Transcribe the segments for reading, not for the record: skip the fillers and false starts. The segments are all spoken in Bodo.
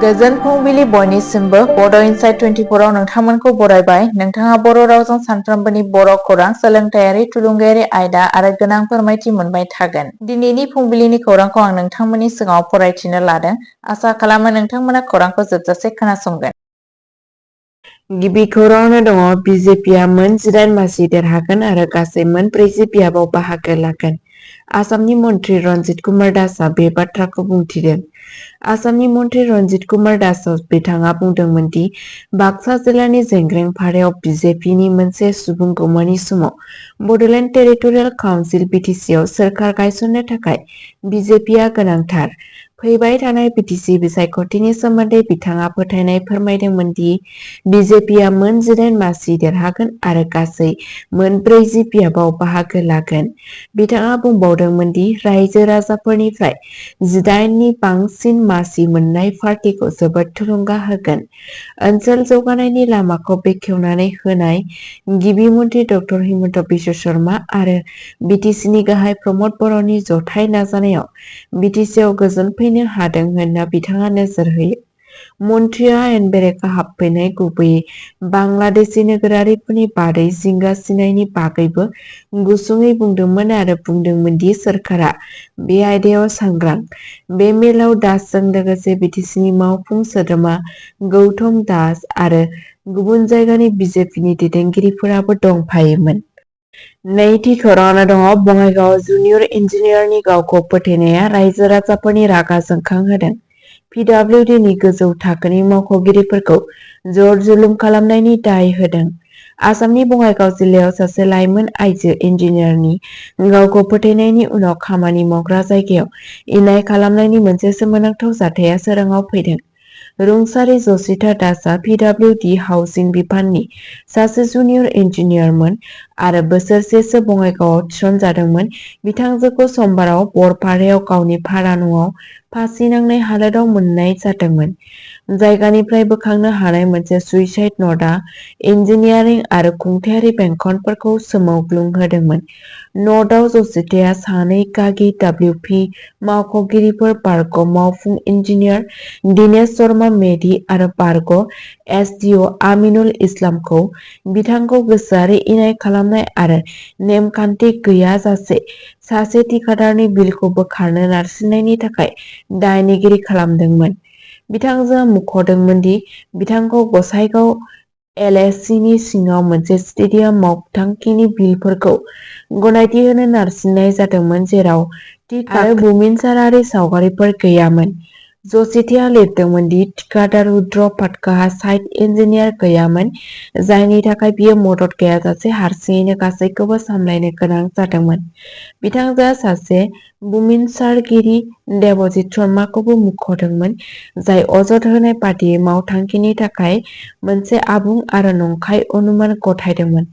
गोजोन फुंबिलि बयनिसिमबो बड' इनसाइट 24आव नोंथांमोनखौ बरायबाय। नोंथाङा बर' रावजों सानफ्रोमबोनि बर' खौरां, सोलोंथायारि, थुलुंगायारि आयदा आरो गोनां फोरमायथि मोनबाय थागोन। दिनैनि फुंबिलिनि खौरांखौ आं नोंथांमोननि सिगाङाव फरायथिनो लादों। आसा खालामो नोंथांमोना खौरांखौ जोबजासे खोनासंगोन। गिबि खौराङावनो दङ बिजेपिआ मोन 19 मासि देरहागोन आरो गासै मोन 40 बियाबाव बाहागो लागोन। आसामनि मन्त्रि रन्जित कुमार दासआ बे बाथ्राखौ बुंथिदों। आसामनि मन्त्रि रन्जित कुमार दास बिथाङा बुंदोंमोन दि बाक्सा जिल्लानि जेंग्रेंफारायाव बिजेपिनि मोनसे सुबुंगौमानि समाव बड'लेण्ड टेरिटरियेल काउन्सिल बिटिसिआव सोरखार गायसननो थाखाय बिजेपिआ गोनांथार। फैबाय थानाय बिटिसि बिसायख'थिनि सोमोन्दै बिथाङा फोथायनाय फोरमायदोंमोन दि बिजेपिआ मोन 19 मासि देरहागोन आरो गासै मोन 40 बियाबाव बाहागो लागोन। बिथाङा बुंबावदोंमोन दि रायजो राजाफोरनिफ्राय 18 नि बांसिन मासि मोननाय पार्टिखौ जोबोद थुलुंगा होगोन। ओनसोल जौगानायनि लामाखौ बेखेवनानै होनाय गिबि मन्त्रि ड हिमन्त बिश्व शर्मा आरो बिटिसिनि गाहाय प्रमद बर'नि जथाय नाजानायाव बिटिसिआव गोजोन फैनो हादों होनना बिथाङा नोजोर होयो। मन्थ्रिया एनबेरेका हाबफैनाय गुबैयै बांलादेशि नोगोरारिफोरनि बादै जिंगा सिनायनि बागैबो गुसुङै बुंदोंमोन आरो बुंदोंमोन दि सोरखारा बे आयदायाव सांग्रां। बे मेलाव दासजों लोगोसे बिटिसिनि मावफुं सोद्रोमा गौतम दास आरो गुबुन जायगानि बिजेपिनि दैदेनगिरिफोराबो दंफायोमोन। नैथि खौराङावनो दङ बङाइगावआव जुनियर इन्जिनियारनि गावखौ फोथैनाया रायजो राजाफोरनि रागा जोंखांहोदों। पिडब्लिउडिनि गोजौ थाखोनि मावख'गिरिफोरखौ जर जुलुम खालामनायनि दाय होदों। आसामनि बङाइगाव जिल्लायाव सासे लाइमोन आइजो इन्जिनियारनि गावखौ फोथैनायनि उनाव खामानि मावग्रा जायगायाव इनाय खालामनायनि मोनसे सोमोनांथाव जाथाया सोराङाव फैदों। रुंसारि जसिता दासआ पिडब्लिउडि हाउसिं बिफाननि सासे जुनियर इन्जिनियारमोन आरो बोसोरसेसो बङाइगावआव थिसनजादोंमोन। बिथांजोखौ समबाराव बरपारायाव गावनि भारा न'आव फासि नांनाय हालोदाव मोननाय जादोंमोन। जायगानिफ्राय बोखांनो हानाय मोनसे सुइसाइड न'टआ इन्जिनियारिं आरो खुंथायारि बेंखनफोरखौ सोमावग्लुंहोदोंमोन। न'टआव जसिताया सानै गागि डब्लिउपि मावख'गिरिफोर बारग' मावफुं इन्जिनियार दिनेश शर्मा मेधि आरो बारग' एसडिअ आमिनुल इस्लामखौ बिथांखौ गोसोआरि इनाय खालामनाय आरो नेमखान्थि गैयाजासे सासे थिखादारनि बिलखौ बोखारनो नारसिननायनि थाखाय दायनिगिरि खालामदोंमोन। बिथांजोआ मुंख'दोंमोन दि बिथांखौ गसाइगाव एलएसिनि सिङाव मोनसे स्टेडियाम मावथांखिनि बिलफोरखौ गनायथि होनो नारसिननाय जादोंमोन जेराव थि आरो बुमिनसारारि सावगारिफोर गैयामोन। जसिताया लिरदोंमोन दि थिखादार रुद्र पाठकहा साइट इन्जिनियार गैयामोन जायनि थाखाय बियो मदद गैयाजासे हारसिङैनो गासैखौबो सामलायनो गोनां जादोंमोन। बिथांजोआ सासे बुमिनसारगिरि देबजित शर्माखौबो मुंख'दोंमोन जाय अजद होनाय बादियै मावथांखिनि थाखाय मोनसे आबुं आरो नंखाय अनुमान गथायदोंमोन।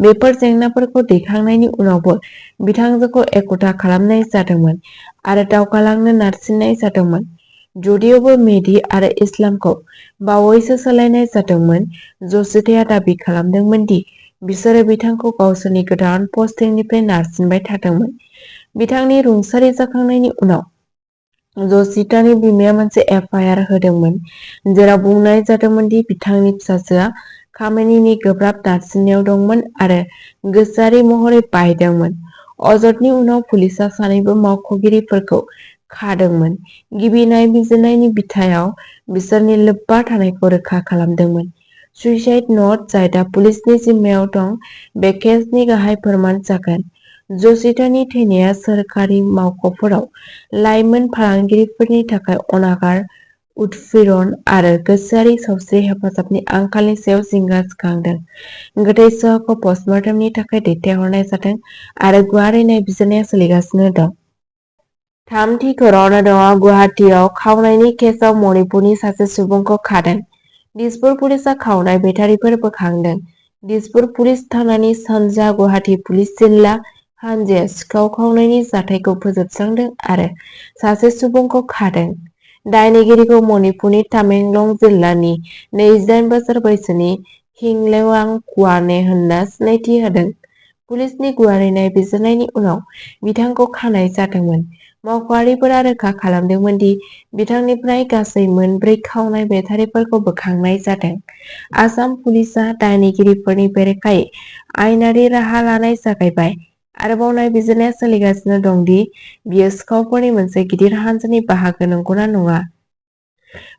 बेफोर जेंनाफोरखौ दैखांनायनि उनावबो बिथांजोखौ एखुथा खालामनाय जादोंमोन आरो दावगालांनो नारसिननाय जादोंमोन। जुदियावबो मेधि आरो इस्लामखौ बावैसो सोलायनाय जादोंमोन। जसिताया दाबि खालामदोंमोन दि बिसोरो बिथांखौ गावसोरनि गोदान पस्टिंनिफ्राय नारसिनबाय थादोंमोन। बिथांनि रुंसारि जाखांनायनि उनाव जसितानि बिमाया मोनसे एफआइआर होदोंमोन जेराव बुंनाय जादोंमोन दि बिथांनि फिसाजोआ खामानिनि गोब्राब नारसिननायाव दंमोन आरो गोसोआरि महरै बायदोंमोन। अजदनि उनाव पुलिसआ सानैबो मावख'गिरिफोरखौ खादोंमोन। गिबि नायबिजिरनायनि बिथायाव बिसोरनि लोब्बा थानायखौ रोखा खालामदोंमोन। सुइसाइड न'ट जाय दा पुलिसनि जिम्मायाव दं बे केसनि गाहाय फोरमान जागोन। जसितानि थैनाया सोरखारि मावख'फोराव लाइमोन फालांगिरिफोरनि थाखाय अनागार उत्पीड़न आरो गोसोआरि सावस्रि हेफाजाबनि आंखालनि सायाव जिंगा सिखांदों। गोथै सह'खौ पस्टमर्टेमनि थाखाय दैथायहरनाय जादों आरो गुवारै नायबिजिरनाया सोलिगासिनो दं। थामथि खौराङावनो दङ गुवाहाटीआव खावनायनि केसआव मणिपुरनि सासे सुबुंखौ खादों। दिसपुर पुलिसआ खावनाय बेटारिफोर बोखांदों। दिसपुर पुलिस थानानि सानजा गुवाहाटी पुलिस जिल्ला हानजाया सिखाव खावनायनि जाथायखौ फोजोबस्रांदों आरो सासे सुबुंखौ खादों। दायनिगिरिखौ मणिपुरनि तामेंलं जिल्लानि 28 बोसोर बैसोनि हिंलेवां कुआने होनना सिनायथि होदों। पुलिसनि गुवारै नायबिजिरनायनि उनाव बिथांखौ खानाय जादोंमोन। मावख'आरिफोरा रोखा खालामदोंमोन दि बिथांनिफ्राय गासै मोनब्रै खावनाय बेटारिफोरखौ बोखांनाय जादों। आसाम पुलिसआ दायनिगिरिफोरनि बेरेखायै आयेनारि राहा लानाय जागायबाय। आरोबाव नायबिजिरनाया सोलिगासिनो दं दि बियो सिखावफोरनि मोनसे गिदिर हानजानि बाहागो नंगौना नङा।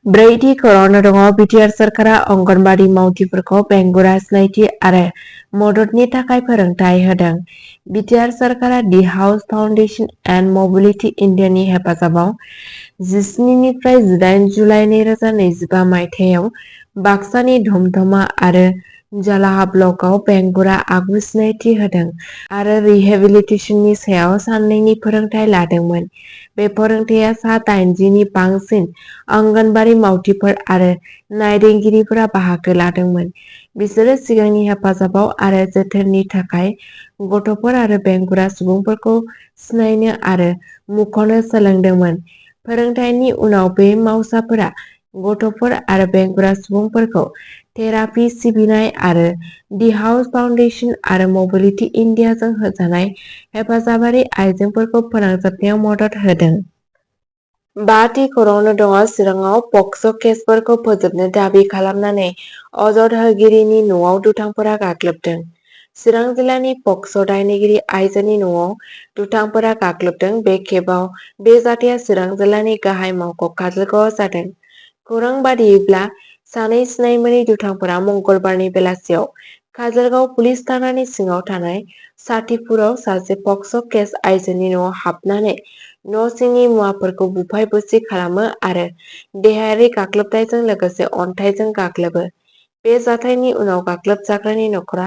ब्रैथि खौरांनो दङ बिटिआर सोरखारा अंगनबादि मावथिफोरखौ बेंगुरा सिनायथि आरो मददनि थाखाय फोरोंथाय होदों। बिटिआर सोरखारा the house foundation and mobility इन्डियानि हेफाजाबाव 17 निफ्राय 18 जुलाइ 2025 मायथाइयाव बाक्सानि धमधमा आरो जालाहा ब्लकआव बेंगुरा आगु सिनायथि होदों आरो रिहेबिलिटेसननि सायाव साननैनि फोरोंथाय लादोंमोन। बे फोरोंथाया सा 80 नि बांसिन अंगनबादि मावथिफोर आरो नायदिंगिरिफोरा बाहागो लादोंमोन। बिसोरो सिगांनि हेफाजाबाव आरो जोथोननि थाखाय गथ'फोर आरो बेंगुरा सुबुंफोरखौ सिनायनो आरो मुंख'नो सोलोंदोंमोन। फोरोंथायनि उनाव बे मावसाफोरा गथ'फोर आरो बेंगुरा सुबुंफोरखौ थेरापि सिबिनाय आरो दि हाउस फाउन्डेशन आरो मबिलिटि इन्डियाजों होजानाय हेफाजाबारि आयजेंफोरखौ फोनांजाबनायाव मदद होदों। बाथि खौरांनो दङ चिराङाव पक्स' केसफोरखौ फोजोबनो दाबि खालामनानै अजद होगिरिनि न'आव दुथांफोरा गाग्लोबदों। चिरां जिल्लानि पक्स' दायनिगिरि आइजोनि न'आव दुथांफोरा गाग्लोबदों। बे खेबाव बे जाथाया चिरां जिल्लानि गाहाय मावख' काजलगावआव जादों। खौरां बादियैब्ला सानै सिनाय मोनै दुथांफोरा मंगलबारनि बेलासियाव काजलगाव पुलिस थानानि सिङाव थानाय साथिपुराव सासे पक्स' केस आइजोनि न'आव हाबनानै न' सिंनि मुवाफोरखौ बुफाय बुसि खालामो आरो देहायारि गाग्लोबनायजों लोगोसे अन्थाइजों गाग्लोबो। बे जाथायनि उनाव गाग्लोबजाग्रानि नखरा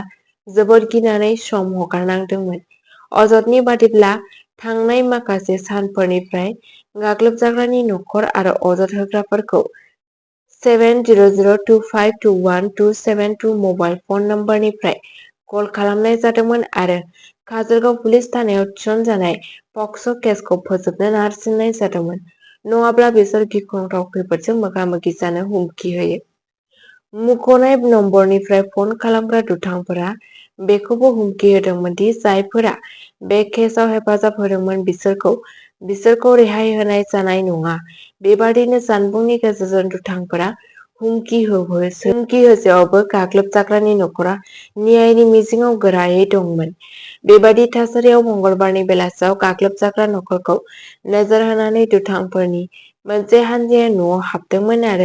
जोबोद गिनानै सम हगारनांदोंमोन। अजदनि बादिब्ला थांनाय माखासे सानफोरनिफ्राय गाग्लोबजाग्रानि नखर आरो अजद होग्राफोरखौ 7002521272 मबाइल फन नम्बरनिफ्राय कल खालामनाय जादोंमोन आरो काजलगाव पुलिस थानायाव थिसनजानाय पक्स' केसखौ फोजोबनो नारसिननाय जादोंमोन। नङाब्ला बिसोर गिख्रंथाव खैफोदजों मोगा-मोगि जानो हुमखि होयो। मुंख'नाय नम्बरनिफ्राय फन खालामग्रा दुथांफोरा बेखौबो हुमखि होदोंमोन दि जायफोरा बे केसआव हेफाजाब होदोंमोन बिसोरखौ रेहाय होनाय जानाय नङा। बेबादिनो जानबुंनि गेजेरजों दुथांफोरा हुमखि होसेयावबो गाग्लोबजाग्रानि नखरा न्यायनि मिजिंआव गोरायै दंमोन। बेबादि थासारियाव मंगलबारनि बेलासियाव गाग्लोबजाग्रा नखरखौ नोजोर होनानै दुथांफोरनि मोनसे हानजाया न'आव हाबदोंमोन आरो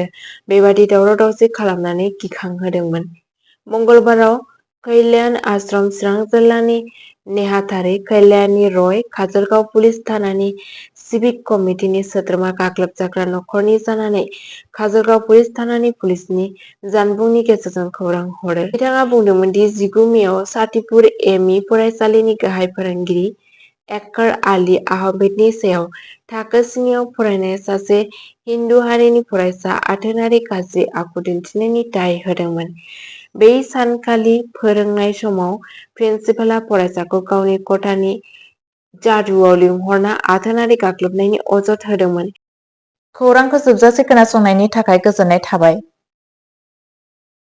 बेबादि दावराव-दावसि खालामनानै गिखांहोदोंमोन। मंगलबाराव कल्याण आश्रम चिरां जिल्लानि नेहाथारि कल्याणी रय काजलगाव पुलिस थानानि सिभिक कमिटिनि सोद्रोमा गाग्लोबजाग्रा नखरनि जानानै काजलगाव पुलिस थानानि पुलिसनि जानबुंनि गेजेरजों खौरां हरो। बिथाङा बुंदोंमोन दि 19 मेआव साथिपुर एम इ फरायसालिनि गाहाय फोरोंगिरि एकार आली आहमेदनि सायाव थाखो 9 आव फरायनाय सासे हिन्दु हारिनि फरायसा आथोनारि गाज्रि आखु दिन्थिनायनि दाय होदोंमोन। बै सानखालि फोरोंनाय समाव प्रिन्सिपालआ फरायसाखौ गावनि खथानि जादुआव लिंहरना आथोनारि गाग्लोबनायनि अजद होदोंमोन। खौरांखौ जोबजासे खोनासंनायनि थाखाय गोजोननाय थाबाय।